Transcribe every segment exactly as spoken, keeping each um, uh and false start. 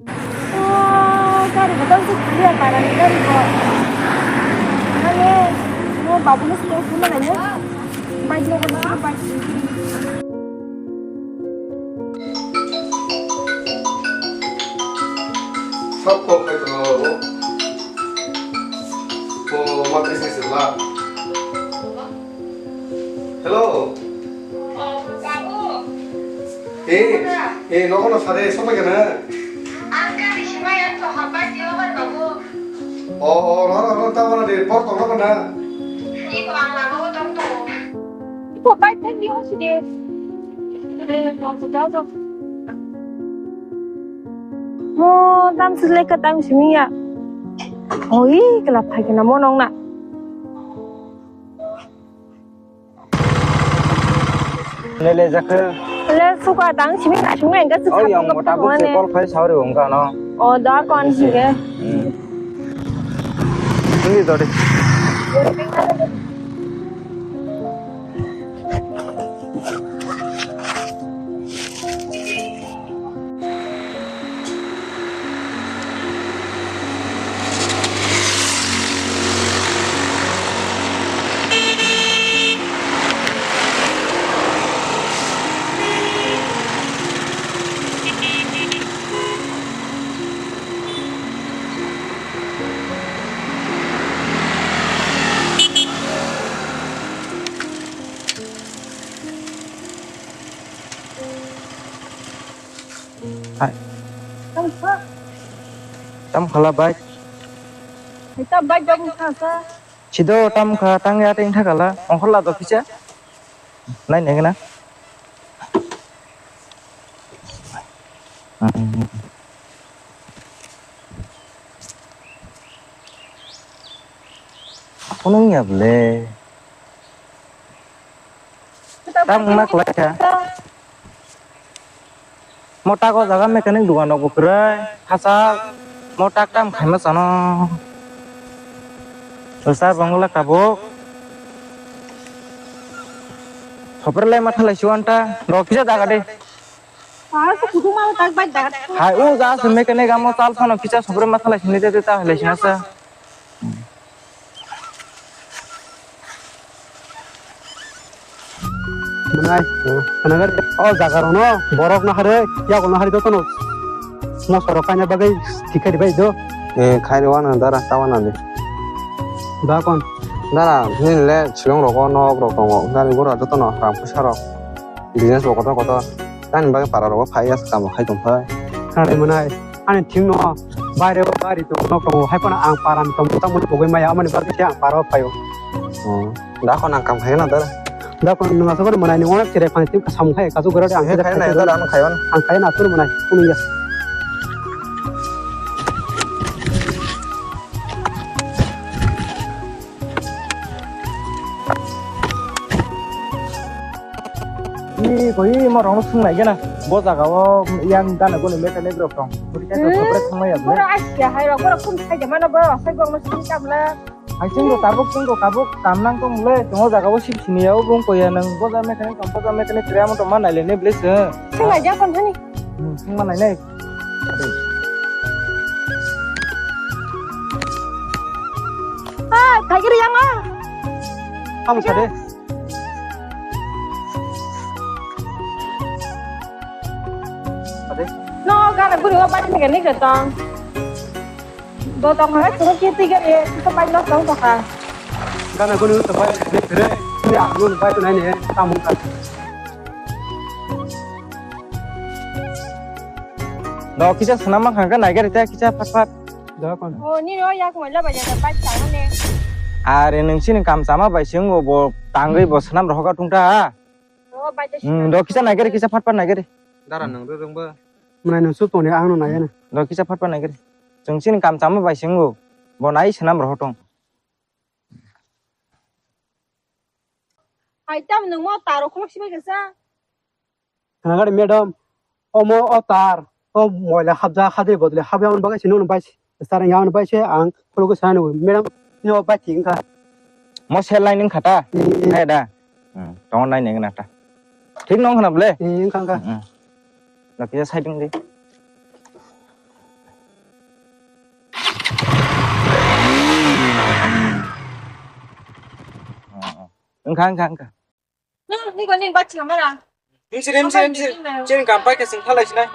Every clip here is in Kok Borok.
Oh, gari bo tang suk ya, parani gari bo. Mane, mo babu ni sukung sukung malai no. Bike no, bike no, bike. Sab kok khai tongma babu. Ko ma business la. Hello. Oh, babu. Eh, eh, nogo no sare, sopai kana? Ang gari simaya to hapai tio bai babu. Oh, oh, ro, ro, ro, ta wana de, por tong nogo na. Iko ang lama o tong to. Iko bai thank you si de. De, no, to, to. Mo, tam sile ka tam simiya. Oi, kala phai kana mo nong na. Lele jakhe. Le suka tang simi na simi engka suk. Oh, yang mo tabuk se call khai sauri ongka no. Oh, da kon sige. Hmm. Ini tadi. Hai. Tam kha. Tam khala bai. Hai ta bai jam kha sa. Sido tam kha tang ya ting thakala. Ongkhola do kisa. Nai neng na. Kunung ya ble. Tam nak lai kha. Mo tak o jaga mechanic dukan rok bo kwrwi, hachal, mo tak tam khaima chano. Rwchap rwngla tabuk. Sopre lai ma thalai si anta, rok kisa jaga de. Ah, se kudu ma tak bai jaga. Hai, o ja se mechanic amo chal phano kisa sopre ma thalai sini de ta halai sina sa. Mwnai, khwnagar o jaga rok no borok no hari, yago no hari joto no mosok rok kaina bagwi thik khai bai do. Eh, khai rw ano dara tawa nani. Da kon. Dara, nini le Shillong rogo nok rok tongo, gari gura joto no rang puisa rok, business bo kotor kotor. Tani bagwi para rogo phai ya, kamo khai tong phai. Kari mwnai, ani thing no baire o gari tongo, nok tongo, hai phano ang para ni tong tamo pogwi maya, amani bagwi se ang para o phaio. Oh, da kon ang kam khai na dara. Da kon nung asok mwnai ni onek chere phani thing samung khai kasu gura ang khai na dara, ang khai on. Ang khai na asuk mwnai, kunu ya. Ih, koi imo rong sung nai gana. Bo jaga o yang dana goni mechanic rok tong. Buri kai to sopre thang ya bro. Boro asia hai rok, boro kum sai de mano boro sai gong no sung kamla. Hai sing do tabuk sing do kabuk kam nang tong le. Tong jaga o sip sini ya o bung koi ya nang bo ja mechanic tong bo ja mechanic kre amo to ma nai le ne ble se. Sung nai ja kon thani. Hmm, sung ma nai ne. Ah, thagiri yang ah. Kamu sade. Sade. No, gana guri o bike mechanic tong. Do tong ha, turu kiti gari, tu bike no tong tong ha. Gana guri o bike mechanic re. Ya, guri bike nai ne, kamu ka. Do kisa sana ma khangka nai gari ta kisa phat phat. Dokon. Oh, nini o yak moila bai jada bike tangmani. Are nung sini kam chama bai se wngbo bo tangwi bo swnam rohorkha tungta. Oh, bai de. Hmm, do kisa naigari kisa phat phat naigari. Dara nung do jongbo. Mwnai nung suk tongni ang no naiya na. Do kisa phat phat naigari. Chwng sini kam chama bai se wngbo bo nai swnam rohor tong. Hai tam nung mo taro khulok sibai kasa. Khwnagari madam, omo o tar, o moila habjak, hadri bodole habya, aboni bagwi se nono bai se, star wngya, aboni bai se ang khulugwi sana nugwi, madam, nini o bai thik wngkha. Mo sel line wngkha ta? Ee. Hai da? Hmm, tongo nai neng na ta. Thik no wngkha na bole? Ee, wngkha, wngkha. Hmm, hmm. No kisa side wng di. Wngkha, wngkha, wngkha. Nini ko nini bachila mara. Msiri, msiri, msiri. Chini kam pai kasing thalai sinai.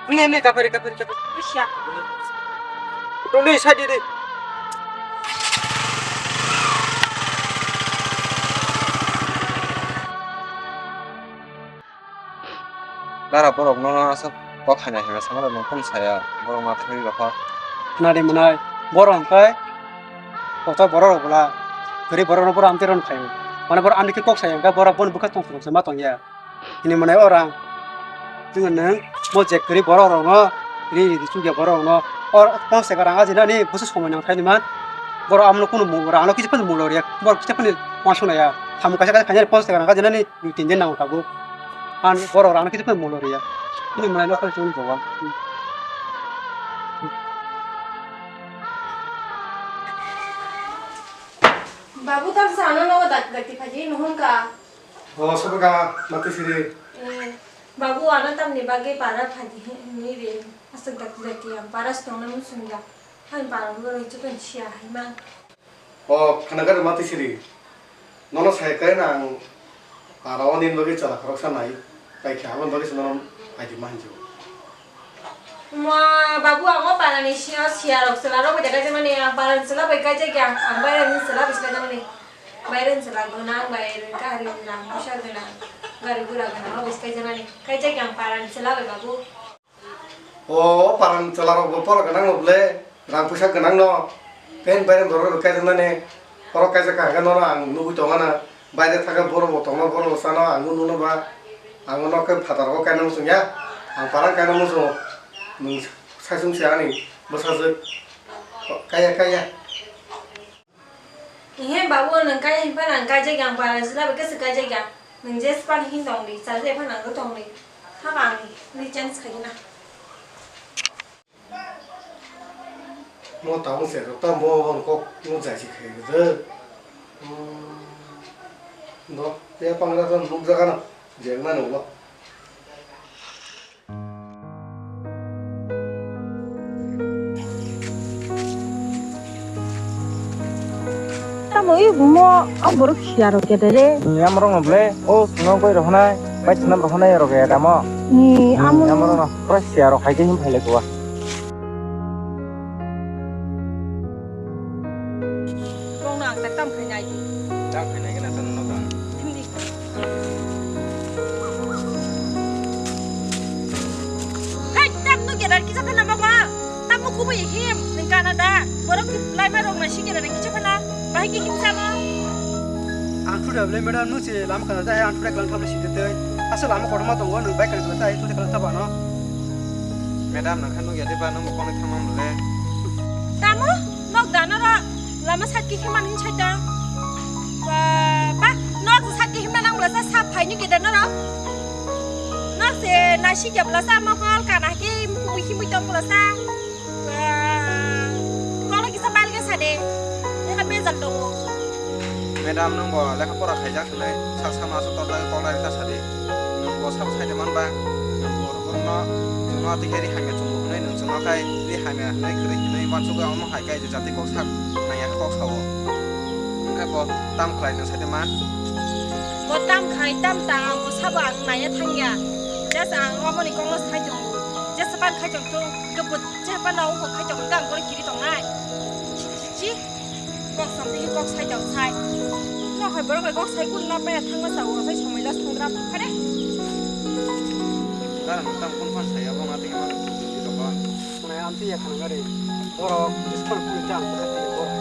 Ini, ini, kapari, kapari, kapari. Usha. Tuli sai di di. Dara borok no aswk kok hai nai hwnwi sama rok no kung saya borok ma thwi rokha. Khna di mwnai borok hwnkhe kotor borok rok bwla kwrwi borok no borok amtwi rok no phaio. Mane borok amtwi khe kok saya hwnkhe borok boni bwkha tong phuru se ma tong ya. Hini mwnai orang. Chwng nwng mo je kwrwi borok rok no ri ri chukya borok rok no or kok se rang aji nani bwswk somoi nang thai ni man. Borok amno kunu mung rang no kisa phano mung loriya borok kisa phano ma suna ya. Samung kaisa kaisa khainai kok se rang aji nani. Tini nango tabuk. Ang borok rang kisa phano molo riya. Ini mwnai no kal chun jawa. Babu, tam sa ano nogo dak dakti phaji mohon ka. Oh, sobo ka mati siri. Eh, babu, ano tamni bagwi para phaji ni re. Aswk dakti dakti ang para stong na musung da. Han para bo roi chukun siya hai ma. O khanagar mati siri. Nono sai kare na ang para o nini bagwi chwla khoroksa nai. Pai khe aboni bagwi se nono aidi ma hinjo. Ma babu, ang o para ni sio siya rok chwla rok bai kaijak mani, ang para ni chwla bai kaijak ya, ang baira ni chwla bai kaijak mani. Baira ni chwla gwnang bai kahari rang puisa gwnang. Gari gura gwnang rok bai kaijak mani. Kaijak ya ang para ni chwla bai babu. O, o parang chwla rok bo borok gwnang no ble, rang puisa gwnang no. Pen bai borok rok kaijak nani, borok kaijak ka hwnkhe nono ang nugwi tongo na. Baire thaka borok bo tongo, borok bo chano ang nuno ba. Ang no khe phatar o kainang chwng ya. Ang parang kainang chwng. Nwng sai chwng se ani bwsajwk. Kaya kaya. Ehe babu, nwng kaya hinphano ang kaijak ya, ang para jila bai khe se kaijak ya. Nwng je span hin tong di, chaje phano ang tong di. Haka ang ni chance khai na. Mo tabung se rok ta mo hon kok no jai si khai de. Hmm. Do, te pangra to nuk jaga na. Je ma no. Tamo i bumo o borok siya rok kete re. Ni amrok no ble o swnam koi rok hanai bai swnam rok hanai rok ya damo. Ni amo. Amrok no pura siya rok hai khe him phai lai kuwa. Bongno ang tak tam khai nai di. Tam khai nai gana tan no kan. Hindi. Hai, tam no gerar kisa phana baba. Tam mo kubo ye him, nang kana da. Borok lai ma rok na si gerar kisa phana. Bahai ki him sama. Ang thu da ble madam no se lam kana da ang thu da kalang tham si de te. Asa lam ko ma tongo nang bai kana da ai thu da kalang thaba no. Madam nang khan no ya de ba no mo kono thama mo le. Tamo? Nok da noro lama sat khe himani hin saita. Ba, ba, nok sat khe himna nang bwlasa sap phaini keda noro. Nok se nasi khe bwlasa mokol kana khe mukubui himui tong bwlasa. Ba, kono kisa balge sade. Eka bejal tongo. Madam, nwng bo lekha pora khaijak hwnwi sak sakno aswk torjagwi kok lar wngkha sadi. Nwng bo sabo sai de man ba? Nwng bo rwngno chwngno tei khe ri hamya chwngno hwnwi nwng chwngno khai ri hamya hwnwi kwrwi hwnwi uansugwi omo hai khe jati kok sak nangya khe kok sao. Hwnkhe bo tam khlai nwng sai de man? Bo tam khai tam ta, bo sabo ang naiya thangya. Just ang omoni kokno sai tongo. Just ban khai tong thung, hwnkhe bo je ban na ongkho khai tong hwnkhe ang bono kiri tongnai. Chi, chi, chi. Kok sam tei kok sai tong sai. No hai borok bai kok sai kun na paya thangma sa o sai somoi loss thang gra phare. Gara muktam kun phan saya bo ma tei ma di to ba. Mane am tei ya khana gari. Borok iskol kun jang khati borok.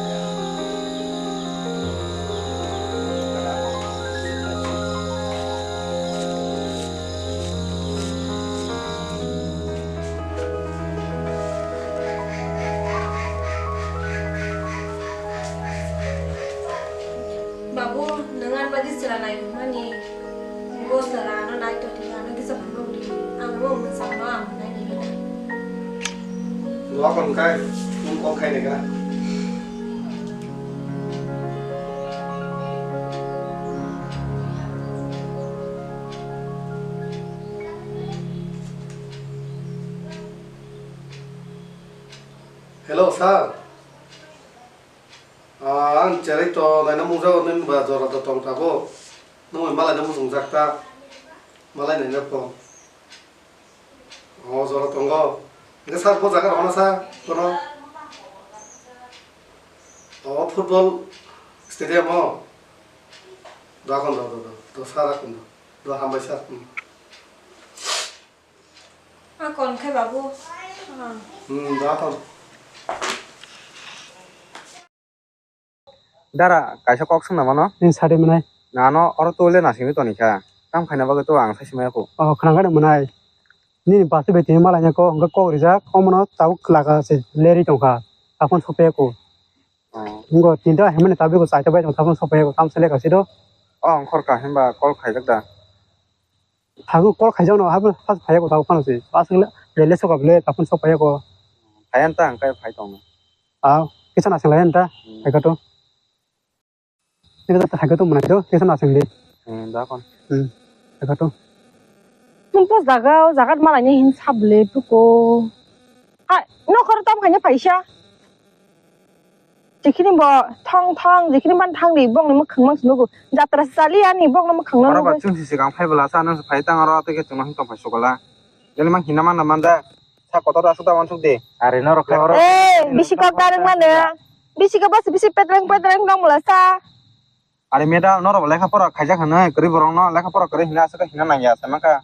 Babu, nwng ani bagwi chwla nai hwnmani, bo chwla ano nai tongdi, ano kisa phunukdi, ang bo mwchangno ang hwnwi nini na. Doa kon kai, nwng kok khai nai kha. Hello, sir. Ah, ang cherai to naina mungjago, nini ba jora da tong tabuk. Nwng malai no muchungjak ta, malai nai no kho. O jora tongo. Hwnkhe sir, bo jaga rok no sa, kono? O football stadium o. Do akon do, do, do, do, sir akon do. Do hambai sir. Hmm. Akon khe babu. Hmm, do akon. Dara, kaisa kok swngna mano? Nini sadi mwnai. Nano oro to le nasingwi toni kha. Tam khaina bagwi to ang sai simaya kho. Oh, khwna gana mwnai. Nini basi bai tini malai nai ko, hwnkhe kok rijak, omono tabuk laka se leri tongkha. Taphano sopaya kho. Oh. Ngo tinta hemani tabuk ko chaita bai tong, taphano sopaya kho, tam sele ka sido. Oh, ongkhor ka hemba call khaijak da. Thago call khaijak no, habo phas phaiya ko tabo phano se. Aswk le, le, le soka bole, taphano sopaya kho. Phaiyan ta ang kai phai tong. Ah, kisa nasing lai anta, Hmm. hai kato. Kisa ta hai kato mwnai do, kisa nasing di. Hmm, da kon. Hmm, hai kato. Tun po jaga, jaga malai ni hin sable puko. Ha, no khoro tam khaina phaisa. Jekhini bo thong thong, jekhini man thang di, bokni mwkhang mang se nugo. Jatra sali ani bokni mwkhang no Oro ba nugo. Chwng si sikang phai bwla sa nang phai tang oro tei khe chwng no hin tong phai sukala. Jani mang hinna man na man da. Sa kotor asuk da wansuk de. Are no rokha oro. Eh, bisi kok dareng mano. Bisi kok bas bisi petreng petreng dong bwla sa. Are madam, norok lekha pora khaijak hwnwi, kwrwi borokno lekha pora kwrwi hwnwi aswk khe hwnna nangya, saimang kha.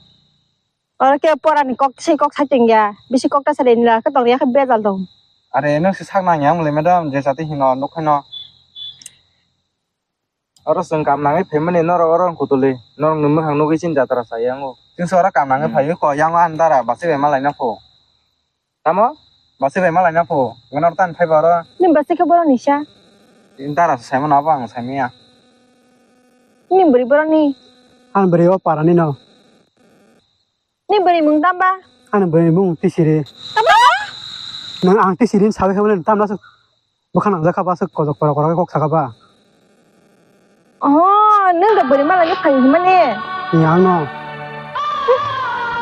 Oro khe porani kok se kok saichung ya, bisi kok ta sari nila khe tong ya khe bejal dong. Are, nwng se sak nangya wng le madam, je jati hino nuk khaino. Oro chwng kam nangwi phaimani norok oro wng kutuli, norokni mwkhang nugwi chini jatra chaya wngo. Chwngse oro kam nangwi Hmm. phaiwi kok yang andara bachwi bai malaina pho. Tamo? Basi bai malaina pho. Gana tan phai baro. Ni basi khe borok ni sa. Dara se saimano abo ang saimaya. Ni bwrwi borok ni. Ang bwrwi o para ni no. Ni bwrwi mung tamba? Ang bwrwi mung tisiri. Tamba? Nang ang tisiri sawi khe tamna bwkha nang jakha ba se kojok kora kora khe kok saka ba. Oh, nwng da bwrwi mala ni phai hwnmani? Ni ano.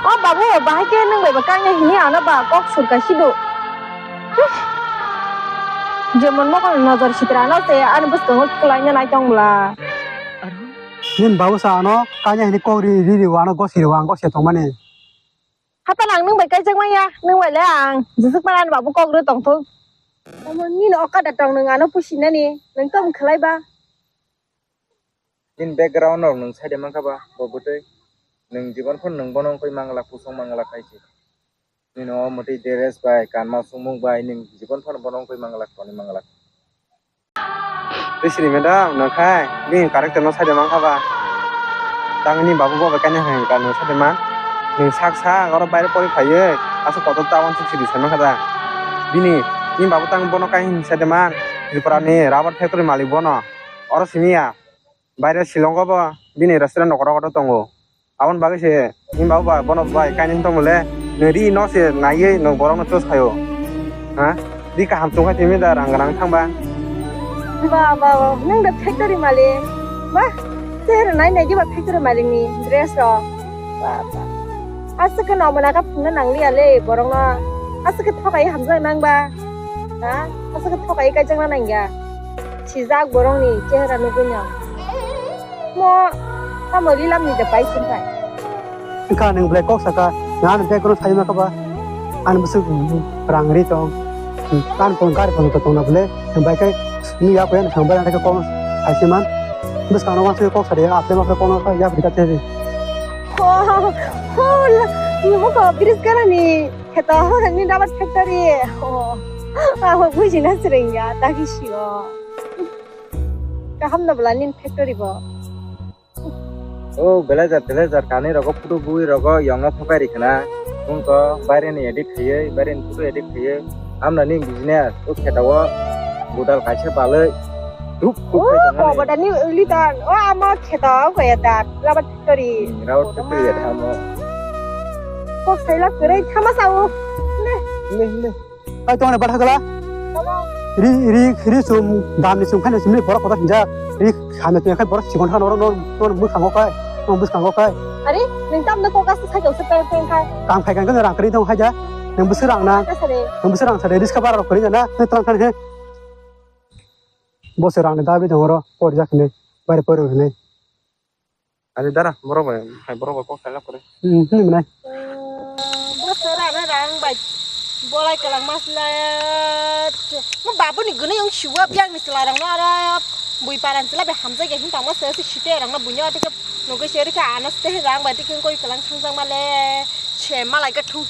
Oh, babu, bahai khe nwng bai ba kanya hini ano ba kok surka sido. Jemon mokol nojor sitra ano se ani bwskango kwlaina nai tong bwla. Nini babu sa ano kanya hini kok ri ri ri ano gosi ri ang gosi tongmani. Hata lang nwng bai kaijak manya, nwng bai le ang jisik mana ani babu kok ri tong thung. Tamo nini okada tong nwng ano pusinani, nwng tamo khlai ba? Nini background rok nwng side mankha ba, bo bwtwi nwng jibon phano nwng bono wngwi mangla, kusung mangla khai se. Nini o mwtwi dress bai, kanma sumung bai, nwng jibon phano bono wngwi mangla, toni mangla. Tei sini madam, nwng khai, bini character no side mankha ba. Tang nini babu bo bai kaina hwnka nwng side man. Nwng sak sak oro baire pori phaiwi, aswk kotor ta wansuk sidi sai mankha da. Bini, nini babu tang bono kai hwnwi side man. Tripura ni rubber factory malik bono. Oro simi ya. Baire Shillong o bo bini restaurant rok kotor kotor tongo. Aboni bagwi se bini babu ba bono bai kainwi tongmole, nwng ri no se naiwi nwng borokno choose khaio. Ha? Ri kaham chukha timi da rang rang thangba. Ba ba, nwng da factory malik. Ba, chehra nai nai ba factory malik ni dress rok. Ba ba. Aswk khe no mona ka phunna nangliya le borokno. Aswk khe thokai hamjak nang ba. Ha? Aswk khe thokai kaijak na nangya. Sijak borokni chehra nugwi no. Mo tamo lilam ni da pai sin pai. Wngkha nwng belai kok saka, nang ani bag no sai ma kha ba. Ani bwswk rang ri tong. Ani tong gari tong tong na bole. Nwng bai kai nwng ya ko ya thang bai kok sai se man. Bwskang no wansuk kok sari aple ma kok no ya bri ka te. Ho ho la ni mo ko bris kana ni. Kheto ni rubber factory. Oh, ah, bujina srengya, ta hi sio. Kaham no bwla nini factory bo. Oh, blazer, blazer, kani rogo photo bui rogo yongna thokai rikna. Tungko baire ni edit khaiye, baire ni photo edit khaiye. Amna ni business, o kheto o budal kaisa balai. Dup dup Oh, khai tongmani. Kobada ni uli dan. Oh, ama kheto o kaya dan. Rubber factory. Hmm, rubber factory ya amo. Kok saila kwrwi thama sao. Ne. Ne, ne. Ai tongna batha gala. Ri ri ri sum dam ni sum khana simi borok kotor hinja. Ri khana tengkai borok sikon khana oro nor nor bwskango kai. Nor bwskango kai. Ari, nang tam na kok asa sai jausa peng peng kai. Kam khai kan rang kri dong haja. Nang bwswk rang na. Nang bwswk rang sare riska bara rok kri na. Nang tang khan he. Bo se rang ni dabi dong oro por jak ne. Bare por ne. Ari dara, borok bai, hai borok bai kok khailak kore. Hmm, hwnwi mwnai. Bo sora na rang bai. Bolai kalang mas la. Mo babu ni gune yung shuwa biang ni sela rang na ara. Bui paran sela be hamjai ge hin tangma se si shite rang na bunya te ke nogo se rika anas te rang bai te ke koi kalang thangjang male. Che malai ka thu.